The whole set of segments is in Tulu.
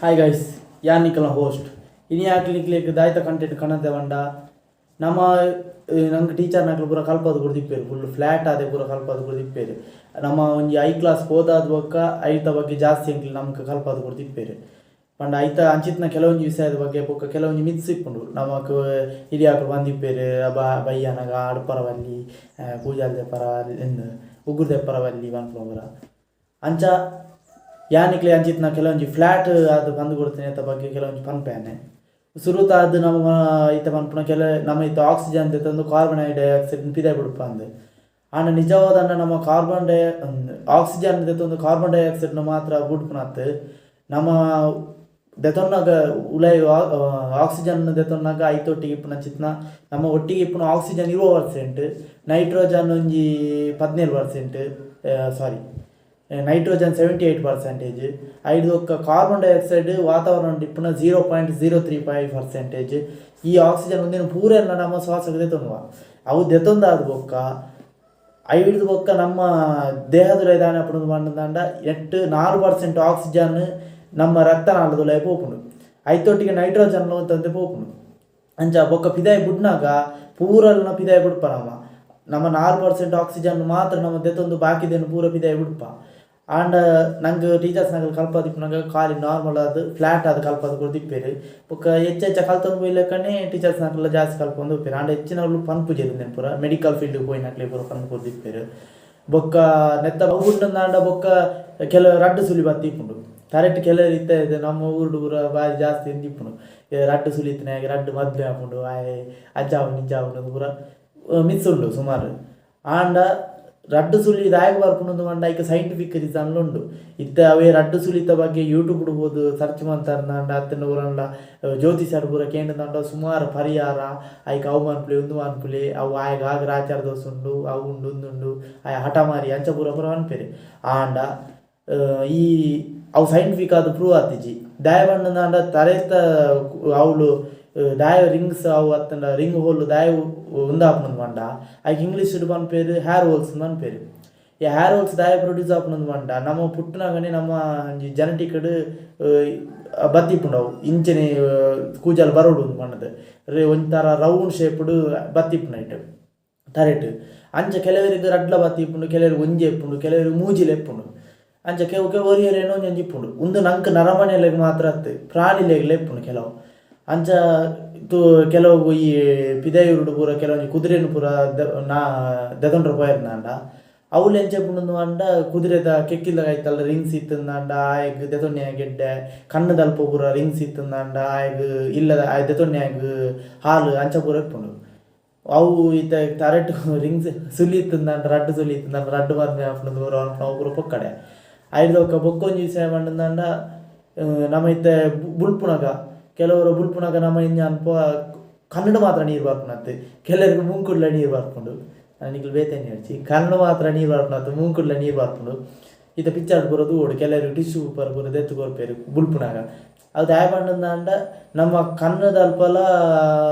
ಹಾಯ್ ಗೈಸ್, ಯಾನ್ ನಿಕಲ್ನ ಹೋಸ್ಟ್. ಇನಿ ಆಕ್ಲಿಕ್ಲೆಗ್ ದಾಯ್ತ ಕಂಟೆಂಟ್ ಕನತೆ ಪಂಡ, ನಮ ನಂಕ್ ಟೀಚರ್ ನಕುಲು ಪೂರ ಕಲ್ಪಾದ್ ಕೊರ್ದಿಪ್ಪೆರ್, ಫುಲ್ ಫ್ಲಾಟ್ ಆದೆ ಪೂರ ಕಲ್ಪಾದ್ ಕೊರ್ದಿಪ್ಪೆರ್. ನಮ ಒಂಜಿ I class ಪೋದಾದ್ ಬೊಕ್ಕ ಐತ ಬಗ್ಗೆ ಜಾಸ್ತಿ ಎಂಕ್ಲು ನಮ್ಕ್ ಕಲ್ಪಾದ್ ಕೊರ್ದಿಪ್ಪೆರ್. ಪಂಡ ಐತ ಅಂಚಿತ್ತಿನ ಕೆಲವೊಂಜಿ ವಿಷಯದ ಬಗ್ಗೆ ಬೊಕ್ಕ ಕೆಲವೊಂಜಿ ಮಿತ್ಸ್ ಇಪ್ಪುಂಡು. ನಮಕ್ ಹಿರಿಯಾಕುಲು ಪಂದಿಪ್ಪೆರ್, ಬಯ್ಯನಗ ಆಡ್ಪರ ಬಲ್ಲಿ, ಕೂಜಲ್ ದೆಪ್ಪರ ಇಂದ್ ಉಗುರು ದೆಪ್ಪರ ಬಲ್ಲಿ ಪನ್ಪುನ ಪೂರ. ಅಂಚ ಯಾನ್ ನಿಕ್ಲೆ ಅಂಚಿತ್ತಿನ ಕೆಲವೊಂಜಿ ಫ್ಲಾಟ್ ಆದ್ ಪಂದ್ ಕೊರ್ತಿನೆತ್ತ ಬಗ್ಗೆ ಕೆಲವೊಂಜಿ ಪನ್ಪೇನೆ. ಸುರುತ ಆದ್ ನಮ್ಮ ಇತ್ತೆ ಪನ್ಪುನ ಕೆಲ ನಮ್ಮ ಇತ್ತೆ ಆಕ್ಸಿಜನ್ ದೆತ್ತೊಂದು ಕಾರ್ಬನ್ ಡೈಆಕ್ಸೈಡ್ ಪಿದಯಿ ಬುಡ್ಪಂದ್. ಆಂಡ ನಿಜವಾದಂಡ ನಮ್ಮ ಕಾರ್ಬನ್ ಡೈ ಆಕ್ಸಿಜನ್ ದೆತ್ತೊಂದು ಕಾರ್ಬನ್ ಡೈಆಕ್ಸೈಡ್ ಮಾತ್ರ ಬುಡ್ಪುನತ್. ನಮ್ಮ ದೆತೊನ್ನಗ ಉಲಾಯಿ ಆಕ್ಸಿಜನ್ ದೆತೊನ್ನಗ ಐತೊಟ್ಟಿಗೆ ಇಪ್ಪುನ ಚಿತ್ನ ನಮ್ಮ ಒಟ್ಟಿಗೆ ಇಪ್ಪುನ ಆಕ್ಸಿಜನ್ 20%, ನೈಟ್ರೋಜನ್ ಒಂಜಿ 17%, ಸಾರಿ, ನೈಟ್ರೋಜನ್ 78%, ಐದು ಬೊಕ್ಕ ಕಾರ್ಬನ್ ಡೈಆಕ್ಸೈಡ್ ವಾತಾವರಣ ಇಪ್ಪುನ 0.035%. ಈ ಆಕ್ಸಿಜನ್ ಒಂದಿನ ಪೂರೆಲ್ಲ ನಮ್ಮ ಶ್ವಾಸಕ್ಕೆ ದೆತೊನುವ. ಅವು ದೆತೊಂದಾದ ಬೊಕ್ಕ ಐಡ್ದ್ ಬೊಕ್ಕ ನಮ್ಮ ದೇಹದ ದಾನೆ ಆಪುಂಡು ಪಂಡ, 8 4% ಆಕ್ಸಿಜನ್ ನಮ್ಮ ರಕ್ತನಾಳದ ಪೋಪುಂಡು. ಐತೊಟ್ಟಿಗೆ ನೈಟ್ರೋಜನ್ ಅಂತಂದೆ ಪೋಪುಂಡು. ಅಂಚ ಬೊಕ್ಕ ಪಿದಾಯಿ ಬುಡ್ನಾಗ ಪೂರಲ್ನ ಪಿದಾಯಿ ಬುಡ್ಪ. ನಮ್ಮ ನಮ್ಮ 4% ಆಕ್ಸಿಜನ್ ಮಾತ್ರ ನಮ್ಮ ದೆತೊಂದು ಬಾಕಿದೆನ್ ಪೂರ ಪಿದಾಯಿ ಬುಡ್ಪ. ಆಂಡ ನಂಗೆ ಟೀಚರ್ಸ್ ನಕುಲು ಕಲ್ಪಾದಿಪ್ಪುನಗ ಖಾಲಿ ನಾರ್ಮಲ್ ಆದ್ ಫ್ಲಾಟ್ ಆದ್ ಕಲ್ಪಾದ್ ಕೊರ್ದಿಪ್ಪೆರ್. ಬೊಕ್ಕ ಹೆಚ್ಚ ಹೆಚ್ಚ ಕಲ್ತೊಂದು ಪೋಯಿಲೆಕ್ಕನೆ ಟೀಚರ್ಸ್ ನಕುಲು ಜಾಸ್ತಿ ಕಲ್ಪೊಂದು ಉಪ್ಪೆರ್. ಆಂಡ ಹೆಚ್ಚಿನವ್ಲು ಪನ್ಪುಜೆರ್. ಉಂದೆನ್ ಪೂರ ಮೆಡಿಕಲ್ ಫೀಲ್ಡ್ ಪೋಯಿನಕ್ಲೆ ಪೂರ ಪಂದ್ ಕೊರ್ದಿಪ್ಪೆರ್. ಬೊಕ್ಕ ನೆತ್ತ ಅವು ಬೊಕ್ಕ ಕೆಲವು ರಡ್ಡ್ ಸುಲಿ ಬತ್ತಿ ಇಪ್ಪುಂಡು ಕರೆಕ್ಟ್. ಕೆಲವರು ಇತ್ತೆ ಇದು ನಮ್ಮ ಊರುಡು ಪೂರ ಬಾರಿ ಜಾಸ್ತಿ ಇಪ್ಪುಂಡು. ರಡ್ಡ್ ಸುಲಿ ಇತ್ತಿನಾಗ ರಡ್ಡ್ ಮದ್ವೆ ಆಪುಂಡು, ಆಯೆ ಅಂಚ ಆಪುಂಡು, ಇಂಚ ಆಪುಂಡು, ಪೂರ ಮಿತ್ಸ್ ಉಂಡು ಸುಮಾರು. ಆಂಡ ರಡ್ಡ್ ಸುಲಿ ದಾಯೆಗ್ ಬರ್ಪುಂಡು ಪಂಡ ಐಕ್ ಸೈಂಟಿಫಿಕ್ ರೀಸನ್ ಉಂಡು. ಇತ್ತೆ ಅವೇ ರಡ್ಡ್ ಸುಲಿತ ಬಗ್ಗೆ ಯೂಟ್ಯೂಬ್ ಪೋದು ಸರ್ಚ್ ಮಂತರ್ಂಡ, ಅತ್ತಂಡ ಒರನ್ಲ ಜ್ಯೋತಿಷ್ಯಡ್ ಪೂರ ಕೇಂಡ್ಂಡ ಸುಮಾರು ಪರಿಹಾರ, ಐಕ್ ಅವು ಮನ್ಪುಲೆ, ಉಂದು ಮನ್ಪುಲೆ, ಅವು ಆಯಗ್ ಆ ಗ್ರಹಚಾರ ದೋಷ ಉಂಡು, ಅವು ಉಂಡು, ಉಂದುಂಡು, ಆಯೆ ಹಠಮಾರಿ, ಅಂಚ ಪೂರ ಪೂರ ಪನ್ಪೆರ್. ಆಂಡ ಈ ಅವು ಸೈಂಟಿಫಿಕ್ ಆದ್ ಪ್ರೂವ್ ಆತಿಜಿ. ದಾಯೆ ಪಂಡಂಡ ತರೆತ ಅವ್ಲು ದಾಯ ರಿಂಗ್ಸ್ ಅವು ಅತ್ತಂಡ ರಿಂಗ್ ಹೋಲ್ ದಾಯೆ ಉಂದಾಪುಂಡು ಪಂಡ, ಐಕ್ ಇಂಗ್ಲೀಷ್ ಪನ್ಪೆರ್ ಹೇರ್ ಹೋಲ್ಸ್ ಪನ್ಪೆರ್. ಈ ಹೇರ್ ಹೋಲ್ಸ್ ದಾಯೆ ಪ್ರೊಡ್ಯೂಸ್ ಆಪುಂಡು ಪಂಡ, ನಮ್ಮ ಪುಟ್ಟುನಗನೆ ನಮ್ಮ ಒಂಜಿ ಜೆನೆಟಿಕ್ ಬತ್ತಿಪ್ಪುಂಡು ಅವು ಇಂಚನೆ ಕೂಜಲ್ ಬರೋಡು ಪಂಡದು ಒಂಥರ ರೌಂಡ್ ಶೇಪ್ಡ್ ಬತ್ತಿಪ್ಪುಂಡು ಐಟ್ ತರೆಟ್. ಅಂಚ ಕೆಲವರಿಗೆ ರಡ್ಲ ಬತ್ತಿ ಇಪ್ಪುಂಡು, ಕೆಲವರಿಗೆ ಒಂಜಿ ಇಪ್ಪುಂಡು, ಕೆಲವರಿಗೆ ಮೂಜಿಲ ಇಪ್ಪುಂಡು. ಅಂಚ ಕೆಲವು ಕೆಲವು ಒರಿಯರೇನೋ ಒಂಜೊಂಜಿ ಇಪ್ಪುಂಡು. ಉಂದು ನಂಕ್ ನರಮನಿಲೆಗ್ ಮಾತ್ರ ಅತ್ತ್, ಪ್ರಾಣಿಲೆಗ್ಲ ಇಪ್ಪುಂಡು ಕೆಲವು. ಅಂಚ ತು ಕೆಲವು ಈ ಪಿದಯೂರುಡು ಪೂರ ಕೆಲವೊಂಜಿ ಕುದುರೆನ್ ಪೂರ ನಾ ದೆತೊಂಡ್ರ ಪೋಯೆರ್ಂದಾಂಡ ಅವುಲು ಎಂಚ ಇಪ್ಪುಂಡು ಪಂಡ, ಕುದುರೆದ ಕೆಕ್ಕಿಲ್ದ ಕೈತಲ್ ರಿಂಗ್ಸ್ ಇತ್ತುಂದಾಂಡ ಆಯಗ್ ದೆತೊನ್ಯಾಗ ಎಡ್ಡೆ, ಕಣ್ಣುದಲ್ಪ ಪೂರ ರಿಂಗ್ಸ್ ಇತ್ತುಂದಾಂಡ ಆಯಗ್ ಇಲ್ಲದ ಆಯ್ ದೆತೊನ್ಯಾಗ ಹಾಲು, ಅಂಚ ಪೂರ ಇಪ್ಪುಂಡು. ಅವು ಇತ್ತೆ ತರೆಟ್ ರಿಂಗ್ಸ್ ಸುಲಿ ಇತ್ತುಂದಾಂಡ, ರಡ್ಡ್ ಸುಲಿ ಇತ್ತುಂದಾಂಡ ರಡ್ಡ್ ಮದ್ಮೆ ಆಪುಂಡು ಪೂರ ಅವು ಪೂರ ಪೊಕ್ಕಡೆ. ಐಡ್ದ್ ಬೊಕ್ಕ ಬೊಕ್ಕೊಂಜಿ ವಿಷಯ ಪಂಡಂದಾಂಡ, ನಮ ಇತ್ತೆ ಬುಲ್ಪುನಗ, ಕೆಲವರು ಬುಲ್ಪುನಗ ನಮ ಎಂಚ ಅನ್ಪ, ಕಣ್ಣುಡು ಮಾತ್ರ ನೀರು ಬರ್ಪುನತ್ತು, ಕೆಲವರಿಗೆ ಮೂಂಕುಡ್ಲ ನೀರು ಬರ್ಪುಂಡು. ನಿಕ್ಲು ಬೇತೆ ಹೇಳ್ಚಿ, ಕಣ್ಣು ಮಾತ್ರ ನೀರು ಬರ್ಪುನತ್ತು, ಮೂಂಕುಡ್ಲ ನೀರು ಬರ್ಪುಂಡು. ಇತ್ತೆ ಪಿಕ್ಚರ್ ಪೂರ ತೂವೊಡು, ಕೆಲವರಿಗೆ ಟಿಶ್ಯೂ ಪೇಪರ್ ಪೂರ ದೆತ್ತ್ ಕೊರ್ಪೆರ್ ಬುಲ್ಪುನಗ. ಅವು ದಾಯೆ ಪಂಡಂದಾಂಡ, ನಮ್ಮ ಕಣ್ಣುದಲ್ಪಲ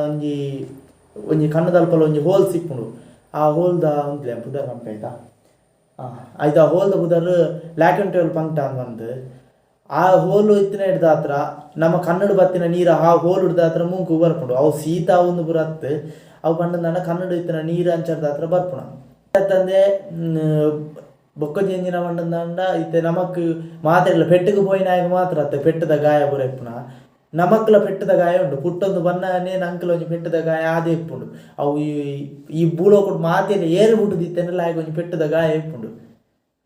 ಒಂಜಿ ಒಂಜಿ ಕಣ್ಣುದಲ್ಪಲ ಒಂಜಿ ಹೋಲ್ಸ್ ಇಪ್ಪುಂಡು. ಆ ಹೋಲ್ದ ಉಂತ್ಲೆ ಪುದರ್ ಪನ್ಪೆ ಆಯ್ತಾ. ಐತ ಹೋಲ್ದ ಪುದರ್ ಲ್ಯಾಕ್ರಿಮಲ್ ಪಂಕ್ಟ ಪಂದ್. ಆ ಹೋಲು ಇತ್ತಿನ ಹಿಡ್ದಾತ್ರ ನಮ್ಮ ಕಣ್ಣುಡು ಬತ್ತಿನ ನೀರು ಆ ಹೋಲು ಹಿಡ್ದಾತ್ರ ಮೂಂಕು ಬರ್ಪುಂಡು. ಅವು ಶೀತ ಒಂದು ಪೂರ ಅತ್ತ್. ಅವು ಪಂಡಂದಾಂಡ ಕಣ್ಣುಡು ಇತ್ತಿನ ನೀರು ಅಂಚರ್ದಾತ್ರ ಬರ್ಪುಣ. ಅತ್ತಂದೆ ಬೊಕ್ಕೊಂಜಿ ಎಂಚಿನ ಪಂಡಂದಾಂಡ, ಇತ್ತೆ ನಮಕ್ ಮಾತೆರ್ಲ ಪೆಟ್ಟುಗು ಪೋಯಿನಾಯಗ್ ಮಾತ್ರ ಅತ್ತೆ ಪೆಟ್ಟುದ ಗಾಯ ಪೂರ ಇಪ್ಪುನ. ನಮಕ್ಲ ಪೆಟ್ಟುದ ಗಾಯ ಉಂಡು. ಪುಟ್ಟೊಂದು ಬನ್ನನೆ ನಂಕ್ಲ ಒಂಜಿ ಪೆಟ್ಟುದ ಗಾಯ ಆದೇ ಇಪ್ಪುಂಡು. ಅವು ಈ ಈ ಭೂಲೋಕಡ್ ಮಾತೆರ್ಲ ಏರ್ ಪುಟ್ಟುದಿತ್ತೆಂಡಲ ಆಯಗ್ ಒಂಜಿ ಪೆಟ್ಟುದ ಗಾಯ ಇಪ್ಪುಂಡು.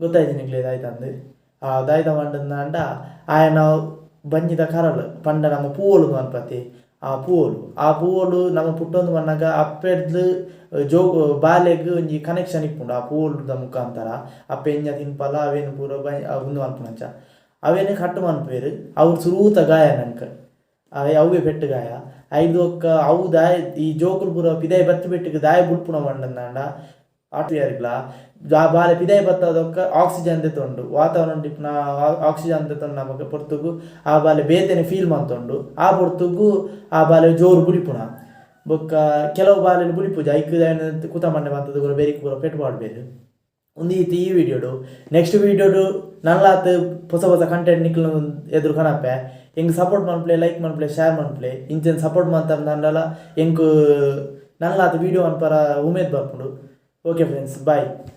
ಗೊತ್ತಾಯ್ತು ನಿಕ್ಲೆ ದಾಯ್ತಂದು? ಆ ದಾಯ್ತ ಪಂಡಂದಾಂಡ, ಆಯನ ಬಂಜಿದ ಕರಳು ಪಂಡ ನಮ್ಮ ಪೂವೊಲು ಪನ್ಪತಿ, ಆ ಪೂವೊಲು, ಆ ಪೂವೊಲು ನಮ್ಮ ಪುಟ್ಟೊಂದು ಬನ್ನಗ ಅಪ್ಪೆಡ್ದು ಜೋ ಬಾಲೆಗ್ ಒಂಜಿ ಕನೆಕ್ಷನ್ ಇಪ್ಪುಂಡು. ಆ ಪೂವೊಲುದ ಮುಖಾಂತರ ಅಪ್ಪೆ ಎಂಚ ತಿನ್ಪಲ ಅವೇನು ಪೂರ ಬೈ ಉಂದು ಮನ್ಪುನಂಚ ಅವೇನು ಕಟ್ ಮನ್ಪುವೆರ್. ಅವು ಸುರೂತ ಗಾಯ ನಂಕ್ ಅವೇ ಪೆಟ್ಟು ಗಾಯ. ಐದು ಬೊಕ್ಕ ಅವು ದಾಯ ಈ ಜೋಕುಲು ಪೂರ ಪಿದಾಯಿ ಬತ್ತಿ ಬೆಟ್ಟಿಗೆ ದಾಯ ಬುಲ್ಪುನ ಪಂಡಂದಾಂಡ, ಆಟುಯಾರಿಗ್ಲ ಆ ಬಾಲೆ ಪಿದಾಯಿ ಬತ್ತದೊಕ್ಕ ಆಕ್ಸಿಜನ್ ದೆತ್ತೊಂಡು, ವಾತಾವರಣ ಇಪ್ಪುನ ಆಕ್ಸಿಜನ್ ದೆತ್ತೊಂಡು ನಮಕ್ ಪೊರ್ತುಗು ಆ ಬಾಲೆ ಬೇತೆನೆ ಫೀಲ್ ಮಂತೊಂಡು. ಆ ಪೊರ್ತುಗು ಆ ಬಾಲೆ ಜೋರು ಬುಲಿಪುನ. ಬೊಕ್ಕ ಕೆಲವು ಬಾಲೆಲು ಬುಲಿಪುಜ. ಐಕ್ ಕುತ ಮಂಡೆ ಮಂತುದು ಪೂರ ಬೆರಿಕ್ ಪೂರ ಪೆಟ್ಟು ಪಾಡ್ಬೆರ್. ಉಂದು ಇತ್ತೆ ಈ ವಿಡಿಯೋಡು. ನೆಕ್ಸ್ಟ್ ವಿಡಿಯೋಡು ನಲ್ಲಾತ್ ಪೊಸ ಪೊಸ ಕಂಟೆಂಟ್ ನಿಕ್ಲು ಎದುರು ಕನಪೆ. ಎಂಕ್ ಸಪೋರ್ಟ್ ಮನ್ಪುಲೆ, ಲೈಕ್ ಮನ್ಪುಲೆ, ಶೇರ್ ಮನ್ಪುಲೆ. ಇಂಚೆನ್ ಸಪೋರ್ಟ್ ಮಂತಂದಾಂಡಲ ಎಂಕ್ ನಲ್ಲಾತ್ ವೀಡಿಯೋ ಮನ್ಪರ ಉಮೇದ್ ಬರ್ಪುಂಡು. Okay friends, bye.